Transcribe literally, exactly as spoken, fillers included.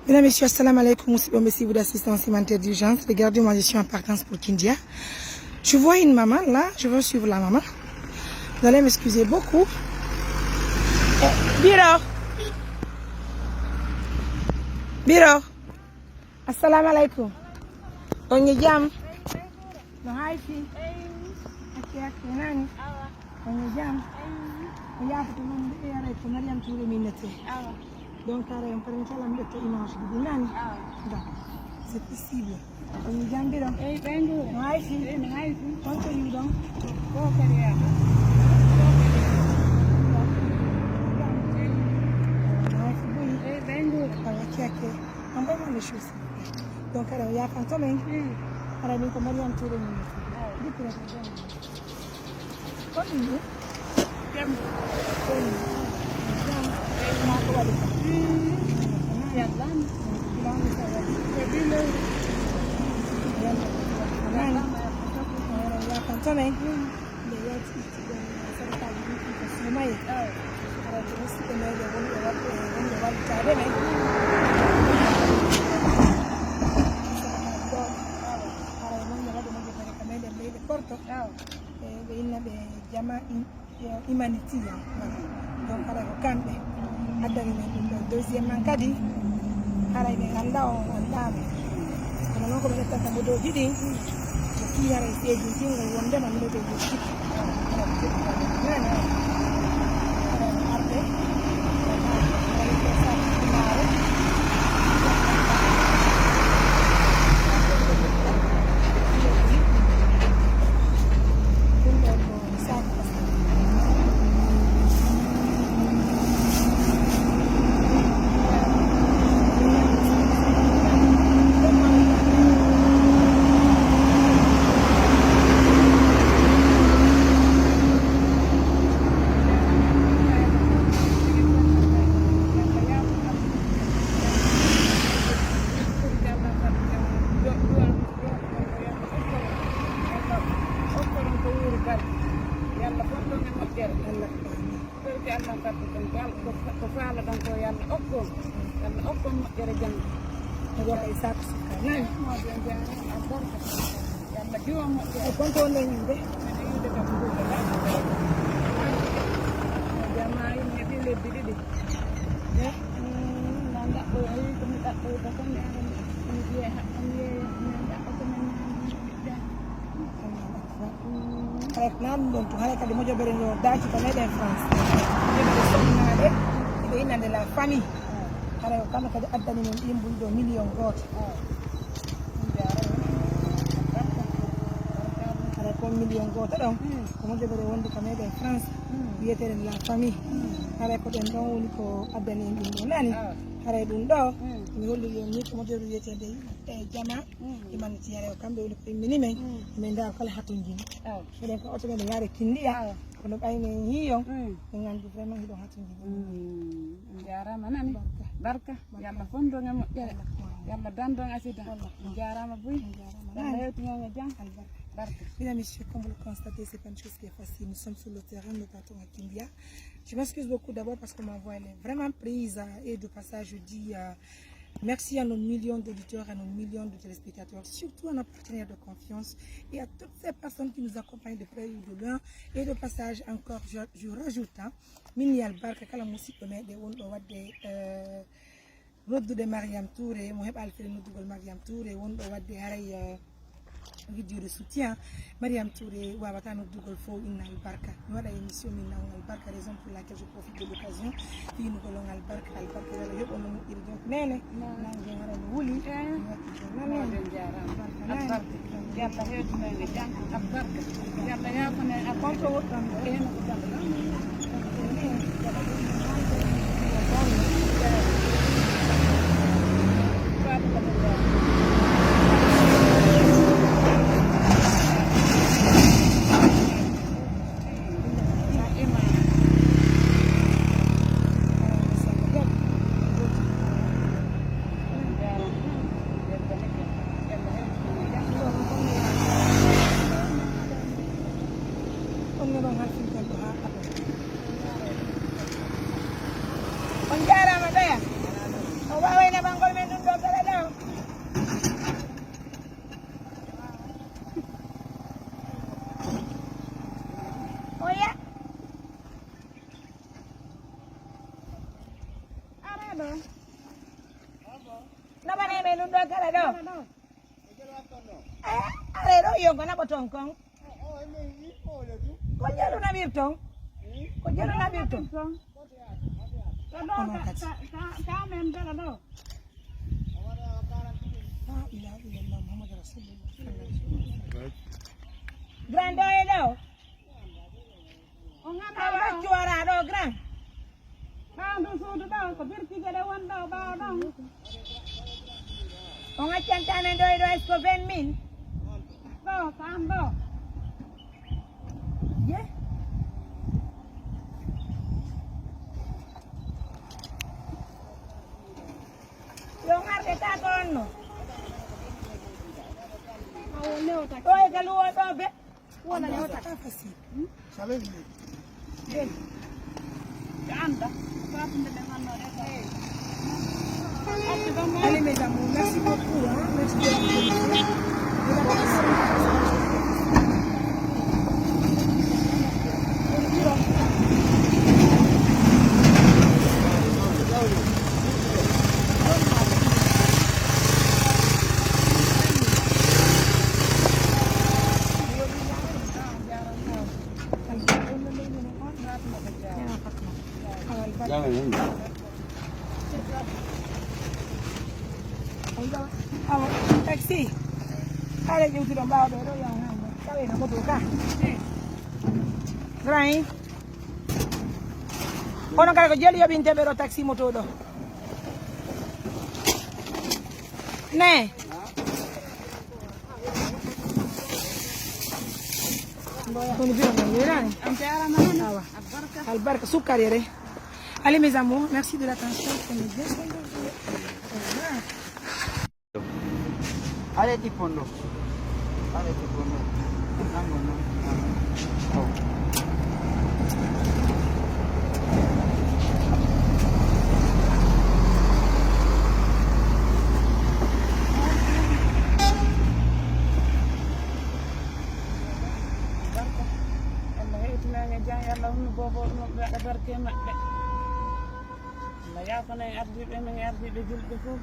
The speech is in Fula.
Mesdames, messieurs, assalamu alaikum. Musidɓe ɓe suivre d'assistance humanitaire d'urgence. Regardez, moi, je suis en partance pour Kindia. Je vois une maman là, je veux suivre la maman. Vous allez m'excuser beaucoup. Eh, Biro. Biro. Assalamu alaikum. On e jam? No haayti? Acci, acci, nani? On e jam? O yaafata noon, mbiɗo yara ko Mariam Touré min nette. Donc, ara en parmi kala mi ƴetta image ji ɗi nani? D'accord. C'est possible. On e jam, Biro? Eyi, ɓen ɗo. No haayti? Eyi, no haayti. Honto yiwɗon? Ko kadi yaata. No haayti buy? Eyi, ɓen ɗo. Awa, acci, acci. On va voir les choses. Donc, ara o yaafanto men. Ara min ko Mariam Touré min nette. Dippi rek. Ko ɗum ɗo? Jam. Ko ɗum? Jam. Eyi, ma ko waɗi ka? Yallan. Ko ɗum ɗo? Yallan. Yallan. Yaafanto men. Nde yalti itti ɗon sadakaaji ɗin ɗi ko suumaye. Awa. Ara ko musidɓe meɗen wonɓe waɗde, wonɓe wallitaade men. Sadakaaji ɗo. Ara e moƴƴere waɗde moƴƴere ka meɗen leyɗe Porto. Awa. E ɓe inna ɓe jama in, e humanitaire. Donc, haray ko kamɓe addani men ɗum ɗo. Deuxième man kadi, haray ɓe ngannda o anndaama. Kono noon ko ɓe ƴettanta mo dow ɗiɗi, ko fii haray seedii tingol wondema mino ɓe yetti. Nani? Haray ko arde. Haray ko sa maaro. Ɗum ɗo ko Okkoron ko wuuri gal. Yalla fotton e moƴƴere. Allah ko ɓaami. Ɓeydi Allah fadde ɗon gal. Ko, ko faalaɗon ko yalla okkon. Yalla okkon moƴƴere janngo. Ko wona e saaka sukka. Nani? Moƴƴere janngo. Albarka. Yalla diwa moƴƴere. E konto wonno yimɓe? Mene yiwde kam ɗum. Moƴƴere ma yimɓe ɗi lebbi ɗiɗi. Eh? Mm, na ndaɓɓoy, o wi ko mi ɗaɓɓoyta ko mi ara mi, mi wiye haɓɓam yeeya, mi ndaɓɓa ko men. Haray ko naa ɗum ɗon tun, haray kadi mojobere ngo daaki ko meɗen France. Mojobere soknaaɓe, hiɓe innande la famille. Haray ko kamɓe kadi addani men ɗin buy ɗo million gooto. Haray ko million gooto ɗon, ko mojobere wonde ko meɗen France, wiyeteeɗe la famille. Haray ko ɓen ɗon woni ko addani en ɗum ɗo nani. Haray ɗum ɗo, mi holli yon ni ko mojobere wiyeteende e jama. Imanti yare o kamɓe woni ko immini men. Min ndaw kala hatonjini. Eɗen ko oto men yaare kindiya. Kono ɓay men yiyon. Min nganndi vraiment hiɗon hatonjini. Min njaarama nani. Barka. Barka. Yalla fondon e moƴƴere. Yalla dandon accident. Min njaarama buy. Yalla hewtinon e jam. Barka. Mesdames, messieurs, comme vous le constatez, c'est pas une chose qui est facile. Nous sommes sur le terrain, nous partons à Kindia. Je m'excuse beaucoup d'abord parce que ma voix elle est vraiment prise, euh, et de passage, je dis, euh, merci à nos millions d'auditeurs, à nos millions de téléspectateurs, surtout à nos partenaires de confiance et à toutes ces personnes qui nous accompagnent de près ou de loin. Et de passage encore, je, je rajoute, hein, min ni albarka kala musidɗo meɗen wonɗo wadde, euh, noddude Mariam Touré, mo heɓaali fele noddugol Mariam Touré, wonɗo wadde haray, eh, vidéo de soutien. Mariam Touré wawata noddugol fof, inna albarka. Mi waɗa émission min na on albarka, raison pour laquelle je profite de l'occasion. Fiinugol on albarka, albarka wala yoɓo no moƴƴiri. Donc, nene, nangue hara no wuli. Eh. Mi watti ko nane. Moƴƴo jaaraama. Albarka nane. Albarka. Yalla hewtino e jam. Albarka. Yalla yaafano en. Albarka woɗɗon ɗo. Eno ko ɗon. On ne ɗon halfinta ɗo haa abada. Men ɗum ɗo kala ɗo. Oya. Ara ɗo. Naɓane men ɗum ɗo kala ɗo. Eh, are ɗo yonko naɓo ton kon. Ko jeru naɓir ton. Ko jeru naɓir ton. Onon kadi. La ilaha illallah Muhammadu Rasulullah. Grand ɗo e ɗo. O ngannduɗaa ɗo. Cuwara ɗo grand. Ɓaandu suudu ɗo ko birkije ɗe woni ɗo ɓaawo ɗon. O ngaccantaa men ɗo e ɗo est-ce que vingt mille? Ɗo, kaan ɗo. Ye? Yo ngarde ta ko on no. Awo lewta. Ɗo e ka luwo ɗo be. Wala ne wata. Pas facile. J'avais oublié. Allez mes amours, merci beaucoup, hein. Merci de la Awa, taxi. Haala ƴewtuɗo mbawa ɗo ɗo yaw hande. Tawi na moto ka. Grand. Kono kala ko jeli yoɓinte ɓe ɗo taxi moto ɗo. Ne. Kono biyo mo yirani. Awa. Albarka sukkar yere. Allez mes amours, merci de l'attention. Prenez bien soin de vous. Au revoir. Allez, Tipondo. Allez, Tipondo. Nango, nango, nango. Oh. Barka. Allah hewtinanga jam, Allah hunnu bobo ɗum ɓe waɗa barke maɓɓe. Allah yaafana en ardiiɓe men, ardiiɓe julɓe fof.